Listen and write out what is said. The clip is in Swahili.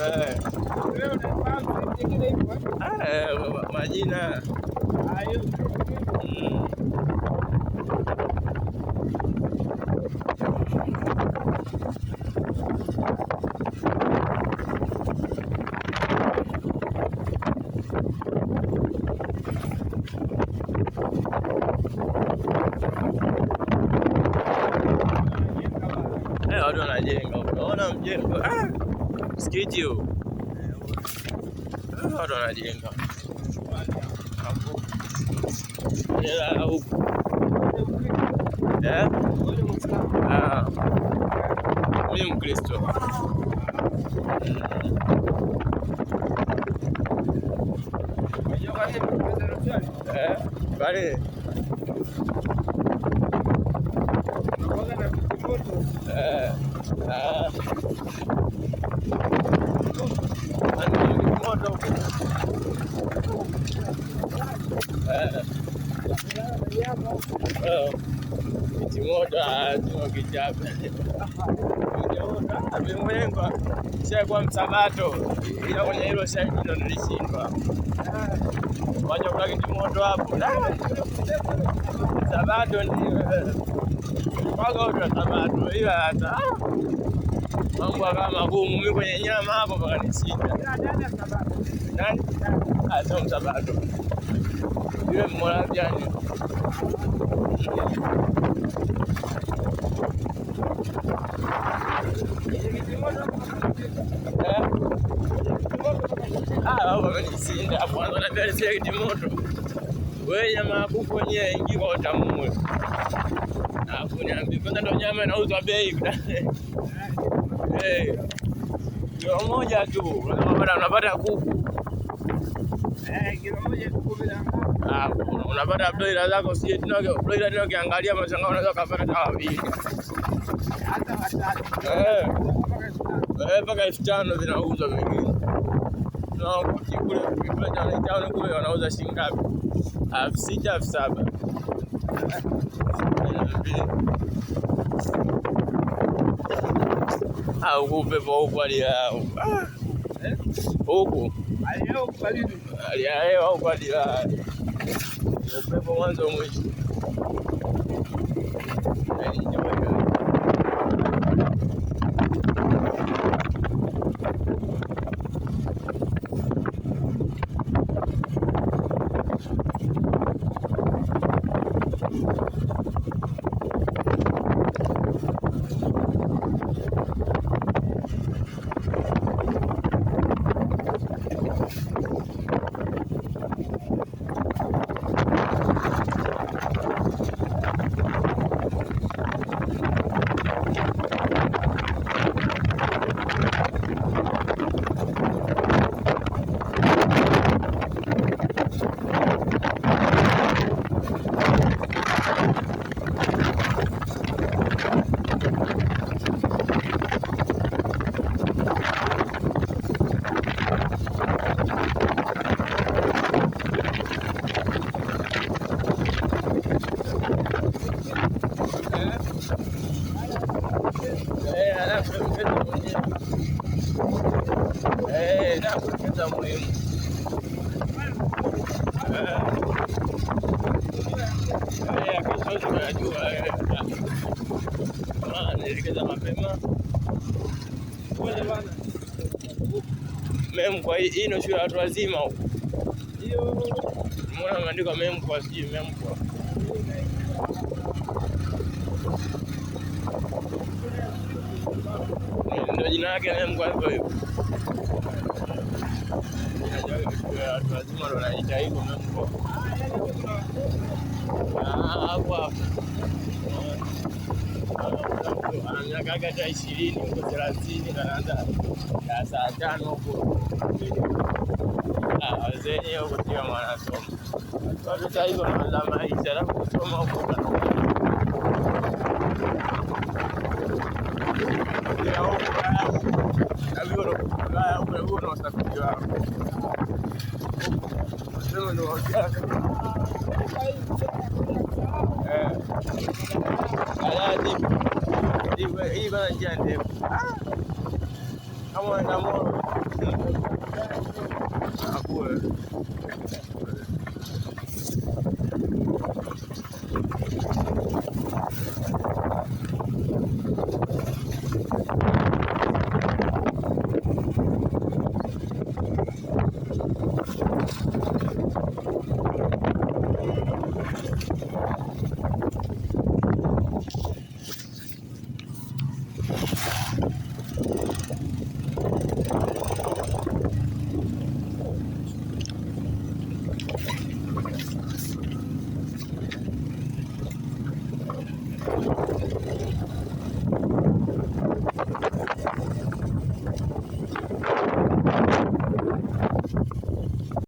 Eh, Wewe unafahamu sehemu nyingine ipo eh? Majina. Ah, hiyo Mm. wanajenga bana. Watu wanajenga. Unaona mjengo? Ah, msikiti huu. Watu wanajenga. Hapo. Ila huku. Eh? Wewe Muislamu. Ah, mimi Mkristo. Unajua kwa nini nimekuuliza hilo swali? Eh? Bali Unakuwaga na kitimoto. eh ah, ani moto huku. Eh, Kulala na nyama. eh, kitimoto ah, sio kichape. Mwengo shakuwa msabato, ila kwenye hilo shaki ndo nilishindwa. Wacha kula kitimoto hapo. Sabato ndio mpaka watu wa Sabato, ila hata mambo akawa magumu. Mimi kwenye nyama hapo mpaka nishinda. Ila dada sababu. Nani? Ah, sio msabato yule Mmoraviani. Kwenye kitimoto hapo kunapika. Eh? Kwenye kitimoto kunapika. Ah, hapo amenishinda hapo. Ananiambia nisikie kitimoto. Wewe nyama ya kuku wenyewe ingi kwa utamu ule. Alafu niambie kwanza ndo nyama inauzwa bei. Eh, kilo moja tu unapata kuku. Eh, kilo moja 10,000 ngapi? Ah, unapata broiler zako sijui tena broiler tena ukiangalia mashangao unaweza kupata hata wawili. Hata watatu. Eh, Mpaka 5,000. mpaka 5,000 vinauzwa vingine. Na kule kule tano tano kule wanauza shilingi ngapi? 6,000, 7,000. Ah, huku upepo huku hali ya Eh? huku Hali yao kubaridi. hali ya hewa huku hali ya upepo mwanzo mwisho. Yaani, jamani. Eh, alafu mchezo mwenyewe. Eh, na kucheza muhimu. Eh, kesho tunajua eh. Ah, nielekeza mapema. Ngoja bana. Memkwa hii hii ndio shule ya watu wazima huko. Hiyo Mbona ameandika Memkwa sijui Memkwa. Ndio jina lake Memkwa hivyo hivyo. Najua shule ya watu wazima ndio wanaita hivyo Memkwa. Ah, hapo hapo. Ana miaka yake hata 20 huko 30 na anaanza darasa la tano huko. Ah, wazee wenyewe huko sio wanasoma. Watu sasa hivi wanaanza maisha alafu kusoma huko. Ila huko Ulaya huko huko na usafiri wao. Sema ndio eh. Ala deep. Deep hii bana njia ndefu. Kama unaenda Moro.